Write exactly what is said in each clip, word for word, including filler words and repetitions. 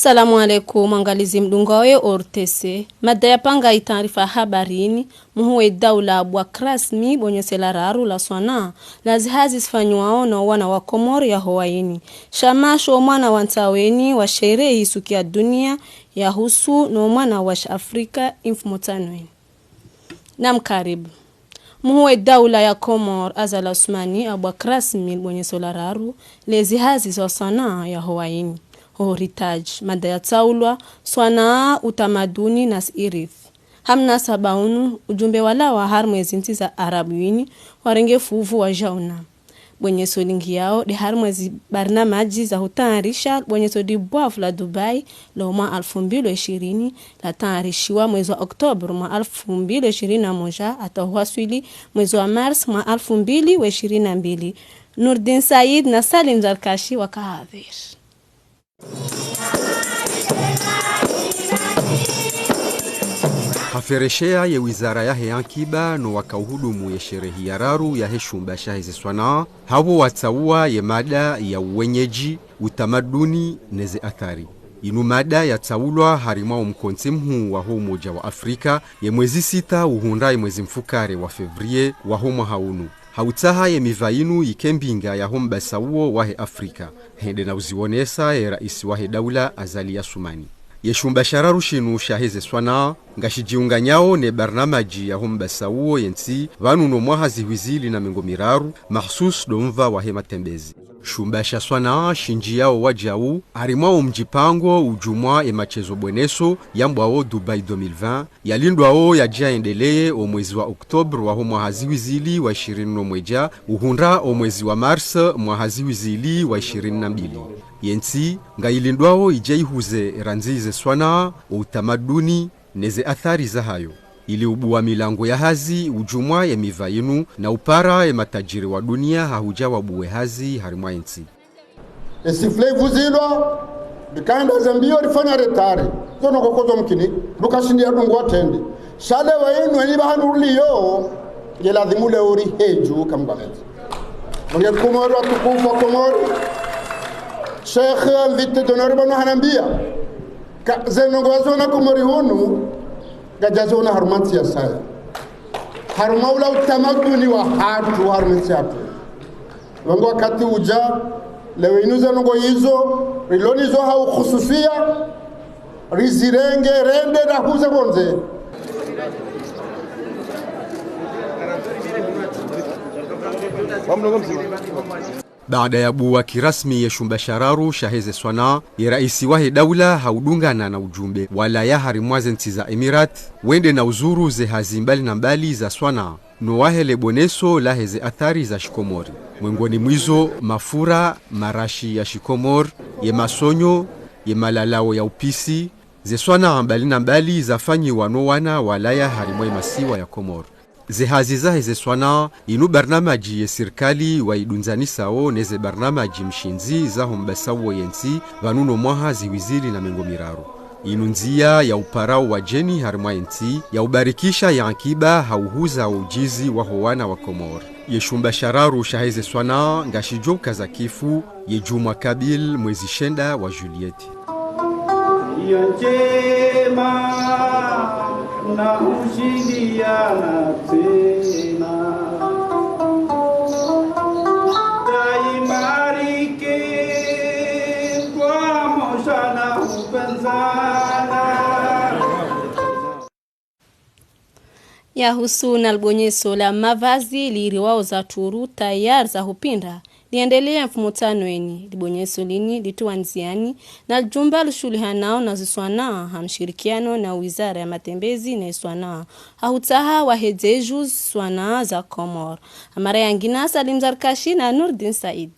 Salamu alaikum, mwangalizi mdungao ye O R T C. Mada ya panga i taarifa habari ini, muhuu we daula abua kirasmi bonyeso la raru la swanaa, la zihazi zifanyiwao no wana wa Komori ya howaini. Shama sho mwana wa ntsaweni wa sherehi suku ya dunia ya husu no mwana wa shiafrika imfumo tsanweni. Namkaribu. Muhuu we daula ya Komori, Azali Assoumani, abua kirasmi bonyeso la raru, le zihazi za swanaa ya howaini. Ho heritage, mada ya tsaulwa, swanaa, utamaduni na siirithi. Ha mnasaba unu, ujumbe walawa harimwa ezi ntsi za Arabu ini, warenge fuvu wajaona. Bonyeso lingiao, de harimwa ezi barnamaji za hutayarisha, bonyeso di bwavu la Dubai, lo mwaha alfu mbili wa ishirini, la tayarishiwa mwezi wa Oktoba mwaha alfu mbili wa ishirini na moja, hata huwaswili mwezi wa Mars mwaha alfu mbili wa ishirini na mbili. Nourdine Said na Salim Zarkashi waka hadhir. Hafereshea ye wizara yahe ankiba no waka uhudumu ye sherehi ya raru yahe shumba shahe ze swanaa, hapvo watsaua ye mada ya uwenyeji, utamaduni, ne ze athari. Inu mada yatsaulwa harimwa o mkontsi muhuu waho Umoja wa Afrika, ye mwezi sita uhundra ye mwezi mfukare wa février waho mwaha unu. Ha utsaha ye miva inu yike mbinga yaho mbasauo wahe Afrika, hende na uzionesa ye raisi wahe daula Azali Assoumani. Ye shumba sha raru shinu shahe ze swanaa, ngashijiunganyao ne barnamaji yaho mbasauo ye ntsi, pvanu no mwaha zihwi zili na mengo miraru, mahsus do mva wahe matembezi. Shumba sha swanaa shinjiao wajau, harimwa o mjipango ujumwa e machezo bweneso, yambwao Dubai deux mille vingt, yalindwao yaje yaendeleye o mwezi wa Oktoba waho mwaha zihwi zili wa ishirini no mweja, uhundra o mwezi wa Mars mwaha zihwi zili wa ishirini na mbili. Ye ntsi, ngayilindwao ije ihuze randzi ze swanaa, o utamaduni, ne ze athari zahayo. Ili ubua milango ya hazi, ujumwa ye miva inu, na upara ye matajiri wa dunia hahuja wabue hazi harimwa ye ntsi. E sifflet ivuzilwa, rikaenda ze mbio rifanya retard. Zo no koko zo mkini, rukashindi ya dungu wa trende. Sha leo inu enyi pvahanu riliyo, ye lazimu leo uri heju kamgwamezi. Mwenye Komori watukufu wa Komori, Sheikh invité d'honneur pvanu hanambia, ka, ze ndrongoo waziona Komori hunu, ngajaziona harumwa ntsi ya saya. Harumwa ula utamaduni wahatru, harumwa ntsi yahatru. Wangu wakati uja, leo inu ze ndrongoo izo, rilo nazo ha ukhususia, rizirenge, rende, rahuze pvondze. Baada ya bua kirasmi ye shumba sha raru shahe ze swanaa, ye raisi wahe daula ha udungana na ujumbe walaya harimwa ze ntsi za Emirat, wende na uzuru ze hazi mbali na mbali za swanaa, no wahe le boneso lahe ze athari za shikomori. Mwengoni mwa izo mafura, marashi ya shikomori, ye masonyo, ye malalao ya upisi, ze swanaa mbali na mbali zafanyiwa no wana walaya harimwa ye masiwa ya Komori. Ze hazi zahe ze swanaa, inu barnamaji ye sirikali waidunzanisao ne ze barnamaji mshindzi zaho mbasauo ye ntsi, pvanu no mwaha zihwi zili na mengo miraru. Inu ndzia ya uparao wajeni harimwa ye ntsi, ya ubarikisha ye ankiba ha uhuza wo ujuzi waho wana wa Komori. Ye shumba sha raru shahe ze swanaa, ngashijo ukaza kifu, ye jumwa kabili mwezi shenda wa Juillet. Iyo njema na ushirikiana tena. Taimarike kwa moja na upenzana. Yahusu na libonyeso la mavazi liriwao Zatruru tayari za hupindra, liendelea mfumo tsanweni. Libonyeso lini litiwa ndziani na lijumba lishuhulihanao na ziswanaa ha mshirikiano na wizara ya matembezi na iswanaa, ha hutsaha wahedze ju ziswanaa za Komori. Ha mara yangina, Salim Zarkashi na Nourdine Said.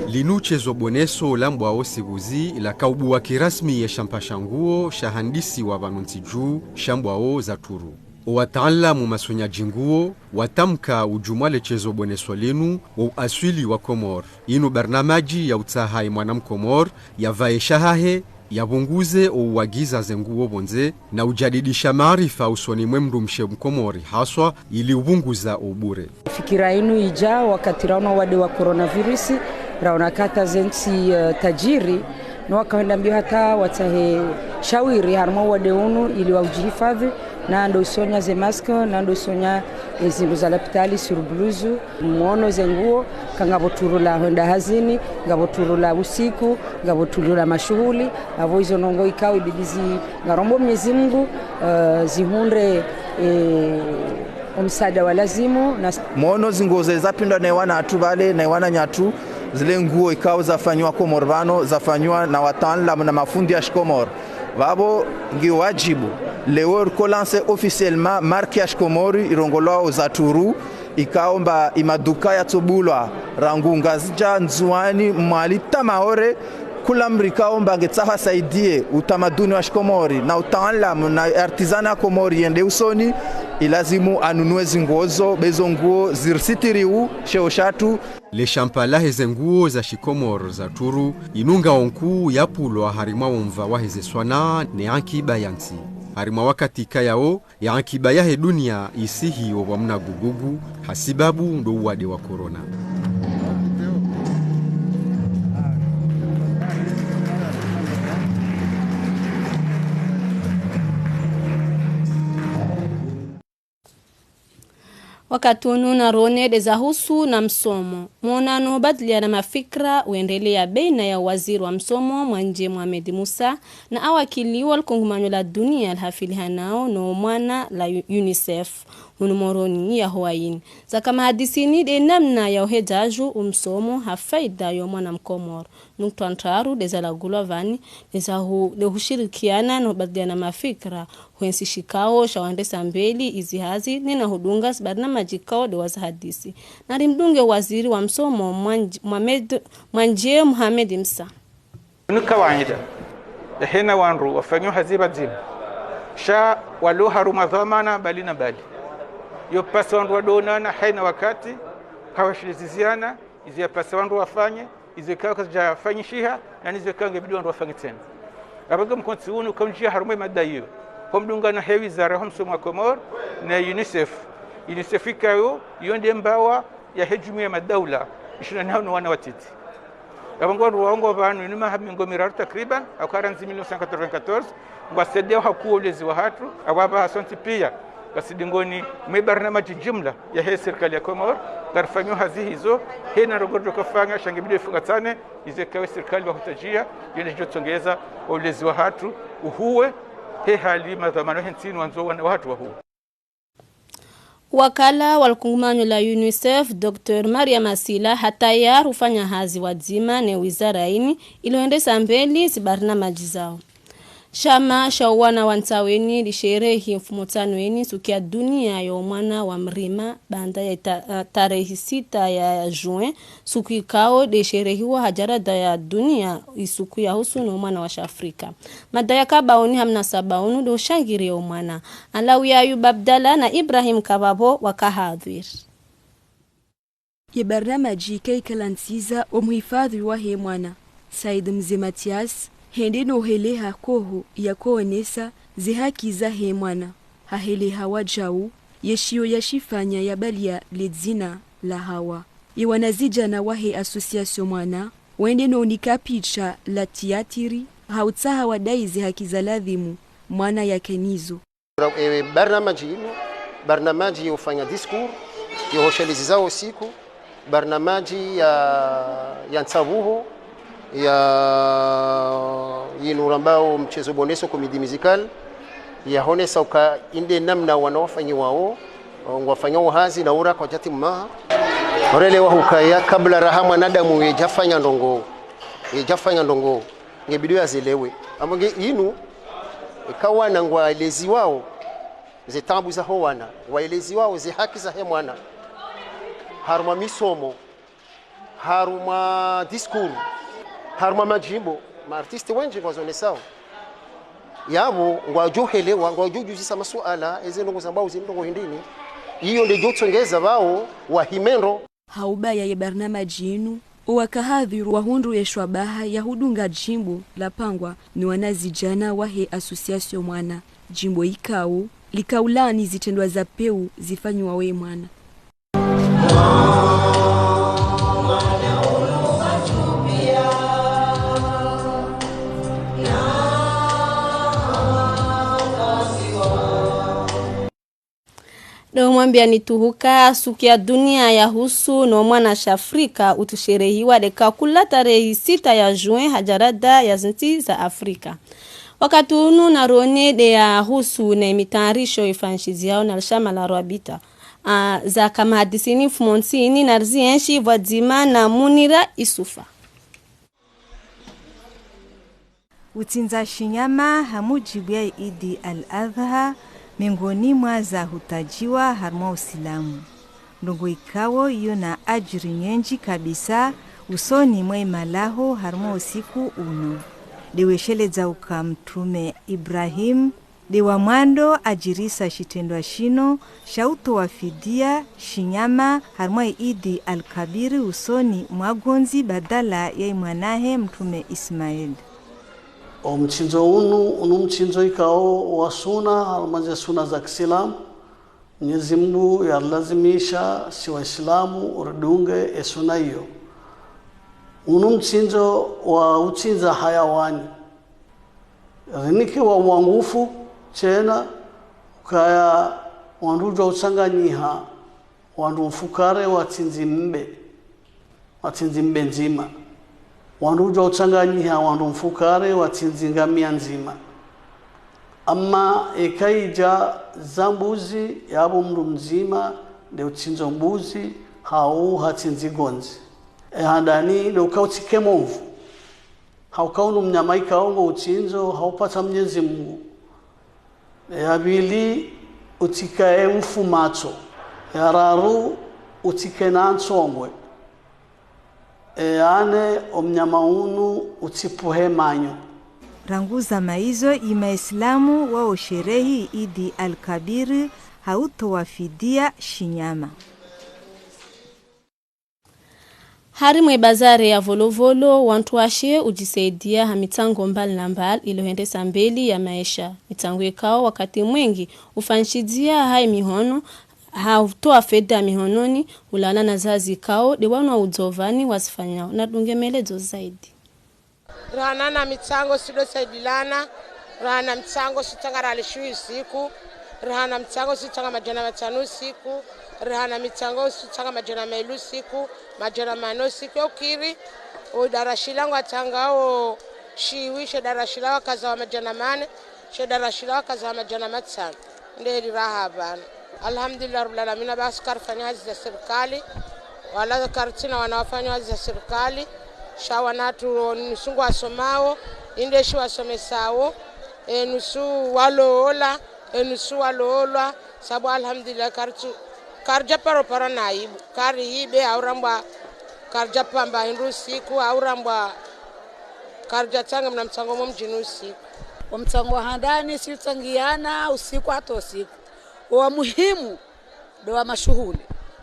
Linu chezo boneso lambwao Sibuzi laka ubua kirasmi ye shampa sha nguo shahandisiwa pvanu ntsi ju shambwao Zatruru. O wataalamu masonyaji nguo watamka ujumwa le chezo boneso linu wo uaswili wa Komori. Inu barnamaji ya utsaha ye mwana Mkomori yapvae shahahe, yapvunguze o uwagiza ze nguo pvondze, na ujadidisha maarifa usoni mwe mdrumshe Mkomori haswa ili upvunguza o ubure. Fikira inu ija wakati raona wade wa coronavirus, Raona hata ze ntsi, eh, tajiri, no wakahenda mbio hata watsahe shawiri harumwa uwade unu ili waujihifadhi, na ndo usonya ze masque, na ndo usonya, eh, zindru za lapitali, surubluzu, mwono ze nguo, ka ngapvo turu la hwenda hazini, ngapvo turu la usiku, ngapvo turu la mashuhuli, apvo izo ndrongoo ikao ibidi zi ngarombo Mwenyezi Mungu, eh, zihundre, eh, omsaada wa lazimu na s- Mwono zinguo ze zapvindwa ne wanatru pvale, ne wananyatru, zile nguo ikao zafanywa Komori pvanu, zafanywa na wataalamu na mafundi ya Shikomori. Pvapvo ngi wajibu, leo riko lancer officiellement marque ya Shikomori, irongolwao Zaturu, ikao mba imaduka yatsobulwa, rangu Ngazidja, Ndzuani, Mwali, hata Maore, kula mdru ikao mba ngetsaha asaidie utamaduni wa Shikomori, na utaalamu, na artisanat ya Komori yende usoni, ilazimu anunue zinguo zo, be zo nguo zirisitiri u sheo shatru. Le shampa lahe ze nguo za Shikomori Zaturu, inu ngao nkuu yapvulwa harimwa omva wahe ze swanaa ne ankiba ya ntsi. Harimwa wakati kayao, ye ankiba yahe dunia isihi opvwa mna gugugu, hasibabu ndo uwade wa corona. Wakati unu narone de zahusu na msomo. Mwonano badiliana mafikira uendelea baina ya waziri wa msomo Mwandje Mohamed Musa na awakili wa likungumanyo la dunia lihafilihanao no mwana la U-, UNICEF, hunu Moroni ya Hoain. Zaka mahadisini de namna ya uhedjaju umsomo ha faida yo mwana mkomoro. Nukta ntraru de zalagulwa vani, de zahu-, de hushirikiana no badiliana mafikira, hwensi shikao sha wandesa mbeli izi hazi, nena hudunga zibarnamaji kao de wazahadisi. Nari mdunge waziri wa msomo Mwanj-, Mohamed, Mwandje Mohamed Musa. Ni kawaida ya hena wandru wafanyao hazi pvadzima, sha walo harumwa dhwamana mbali na mbali. Yo pasi wandru wadonana haina wakati, kawashiliziziana, izo yapasa wandru wafanye, izo ikao kazijafanyishiha, na nizo ikao ngebidi wandru wafanye tsena. Apvo nge mkontsi unu ukaunjia harumwa ye mada iyo, ho mdungano he wizara ho msomo wa Komori na UNICEF. UNICEF ikao yo nde mbawa yahe jumuiya ya madaula, ishina nao no wana watiti. Apvo ngo wandru waongo pvanu, inu maha mengo miraru takriban, au karandzi mille neuf cent quatre-vingt-quatorze, ngwasaidiao hakuu ulezi wahatru, apvo apvaha sontsi pia, ngasi dingoni mwe barnamaji jimla yahe sirikali ya Komori, ngarifanyao hazi hizo, hena ndrongoo ridjo kafanya, sha ngebidi ifungatsane, izo ikao ye sirikali wahutajia, yo nde idjo tsongeza ulezi wahatru, uhuwe, he hali madhwamana he ntsi inu wandzo wana wahatru wahuwe. Wakala wa likungumanyo la UNICEF, Docteur Maria Masila, hatayari ufanya hazi pvwadzima ne wizara ini, ili wendesa mbeli zibarnamaji zao. Shama sha uwana wa Ntsaweni lisherehi mfumotsanu ini suku ya dunia yo mwana wa mrima, baanda ya ta-, tarehi sita ya juin, suku ikao de sherehiwa ha jarada ya dunia isuku yahusu no mwana wa Shafrika. Mada ya kabaoni ha mnasaba unu de ushangiriya o mwana. Alawi Ayub Abdallah na Ibrahim Kababo wakahadhwiri. Ye barnamaji kaikalantsiza o muhifadhwi wahe mwana. Said Mze Mathias, hende no heleha koho ya koonesa ze haki zahe mwana. Haheleha wajau, ye shiyo ya shifanya ya baliya le dzina la Hawa. Ye wanazidjana wahe association mwana, wende no unika picha la tiyatiri, ha utsaha wadai ze haki za ladhimu mwana yake nizo. E, barnamaji inu, barnamaji yo ufanya discours, yo hoshelezi za usiku, barnamaji ya, ya ntsabuho, ya inu rambao mchezo boneso, comédie musicale, ya honesa uka inde namna wana wafanyiwao, ngwafanyao hazi na ura kwa jati mmaha. Orelewa hukaya kabla raha mwanadamu yejafanya ndrongoo, yejafanya ndrongoo, ngebidi yazelewe. Amba nge inu, ika wana ngwaeleziwao ze taabu zaho wana, waeleziwao ze haki zahe mwana. Harumwa misomo, harumwa discours, harumwa majimbo, ma artistes wendji ngwazonesao. Yapvo ngwadjo helewa, ngwadjo djuzisa masuala, eze ndrongoo zambao zi ndrongoo hindrini. Iyo nde djo tsongeza pvao wahime ndro. Ha ubaya ye barnamaji inu, o wakahadhwiri wahundru ye shwabaha ya hudunga jimbo lapangwa ni wanazidjana wahe association mwana. Jimbo ikao, likaulaani zitrendwa za pewu zifanyiwao ye mwana. Ndo mwambiani tu huka suku ya dunia ya husu no mwana sha Afrika utsusherehiwa leka kula tarehi sita ya juin ha djarada ya zintsi za Afrika. Wakati unu narone nde ya husu ne mitayarisho ifanyishiziwao na lishama la Rwabita. A, za kamahadisini mfumontsini na rizienshi pvwadzima na Munira Isufa. Utsindza shinyama ha mujibu ya Idi al-Adha, miongoni mwa za hutajiwa harumwa Usilamu. Ndrongoo ikao iyo na ajiri nyenji kabisa usoni mwa imalaho harumwa usiku unu. Nde wesheledza uka Mtrume Ibrahim nde wa mwando ajirisa shitrendwa shino sha utowa fidia shinyama harumwa Idi al-Kabiri usoni mwa gondzi badala ya imwanahe Mtrume Ismail. Omtsindzo unu, unu mtsindzo ikao wa suna, harumwa ze suna za Kisilamu. Mwenyezi Mungu yarilazimisha si Waislamu uridunge e suna iyo. Unu mtsindzo wa utsindza hayawani. Rinike wa uwangufu, tsena ukaya wandru udjo utsanganyiha, wandru mfukare watsindzi mbe, watsindzi mbe ndzima. Wandru udjo utsanganyiha, wandru mfukare watsindzi ngamia ndzima. Ama eka idja za mbuzi, yapvo mndru mdzima nde utsindzo mbuzi, hau hatsindzi gondzi. E handani nde uka utsike movu. Hauka unu mnyama ikao ngo utsindzo, haupatsa Mwenyezi Mungu. Ya pvili, utsike e ufu matso. Ya raru, utsike na ntsongwe. E ya ne, omnyama unu utsipvuhe manyo. Rangu zama izo, iMaislamu wao sherehi Idi al-Kabir ha utowa fidia shinyama. Harimwa e bazare ya Volovolo, wantru washe udjisaidia ha mitsango mbali na mbali ilo hendesa mbeli ya maesha. Mitsango ikao wakati mwengi ufanyishidzia ha imihono, ha utowa fedha mihononi, ulawana na zazi ikao nde wanu wa udzovani wazifanyao. Nadunge melezo zaidi. Rihana na mitsango sido saidilana, rihana mitsango sitsanga ralishiwi siku, rihana mitsango sitsanga madjana matsanu siku, rihana mitsango sitsanga madjana mailu siku, madjana mane siku. Yo kiri, o idara shila ngwatsangao shiwi, she idara shila wakaza wa madjana mane, she idara shila wakaza wa madjana matsanu. Nde li raha pvanu. Alhamdulillah Rabbil Alamina, basi karifanya hazi za sirikali, wala karitsina wana wafanya hazi za sirikali, sha wana tu nusu ngwasomao, inde shi wasomesao, e nusu walola, e nusu walolwa, sabu alhamdulillah karitsu, karidja paro para na aibu, kariibe, au rambwa karidja pamba hindru siku, au rambwa karidja tsanga mna mtsango mo mdjini usiku. Wa mtsango handani, si utsangiana usiku hata usiku. Wa muhimu, ndo wa mashuhuli.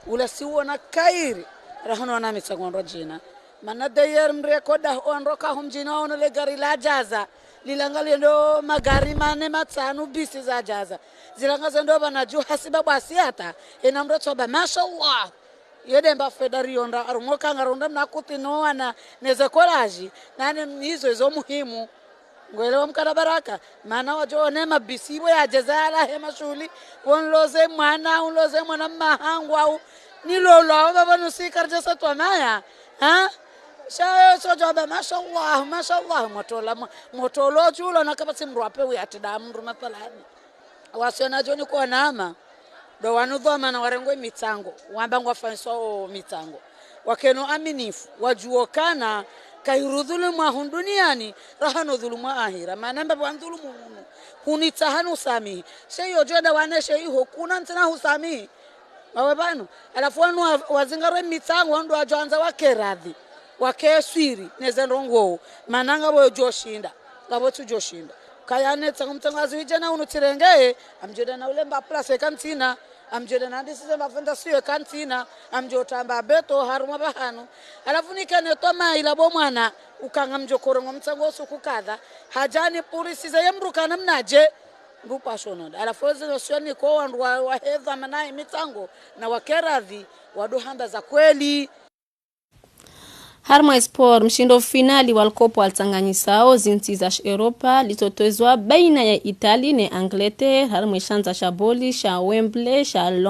Ula si uona kairi, rahana wana mitsango ndo djina. Mana d'ailleurs mrekoda wandru ka ho mdjini waono le gari la djaza. Lilanga liendo magari mane matsanu bisi za djaza. Zilanga zendo pvanu dju hasiba bwasi hata. Ena mdru tsoba, mashallah. Yede mba fedha rionda, harumwa ka ngaronda mna kuti no wana, neze kolaji, nane izo izo muhimu. Ngwelewa mkana baraka, mana wadjo one mabisi ibo yadjeza yalahe mashuhuli, wonloze mwana, unloze mwana mmahangu au, nilolwa, o baba nusi karidjasa twamaya, ha? Sha yo sodjo aba, mashallah, mashallah, motola, mo-, motolo djulo na kapvatsi mdru ape uyatida mdru mathalani. Wasiona djoni kwa nama, ndo wanu dhwamana warengwe mitsango, wamba ngwafanyiswao mitsango. Wakeno aminifu, wadjuo kana, kairudhulumu wa hunduniani, rahana udhulumu wa ahira. Mana mba wandhulumu hunu, hunitsaha nusamihi. She iyo djo enda wane she iho, kuna ntsina husamihi. Wawe pvanu, halafu wanu wa-, wazingarwe mitsango, wandru wadjo andza wake radhi, wake swiri, neze ndrongoo, mana ngapvo djo shinda, ngapvo tsudjo shinda. Kaya ne tsango mtsango aziwidje na unu tsirenge, amdjo enda na ule mba place kantsina, amdjo enda na ndisize mba fondation kantsina, amdjo tamba beto harumwa pvahanu. Halafu nikene toma ila bo mwana, ukanga mdjo korongo mtsango usiku kadha, hadjani purisize ye mdru kana mnadje, ndupa shononda. Halafu ezi nosio niko wandru wa, wahedha mana ye mitsango, na wake radhi, wado hamba za kweli. Harimwa e sport, mshindo finali wa likopo wa litsanganyisao zintsi za Europa litsotwezwa baina ya Italie ne Angleterre, harimwa e shandza sha boli sha Wembley sha Londres.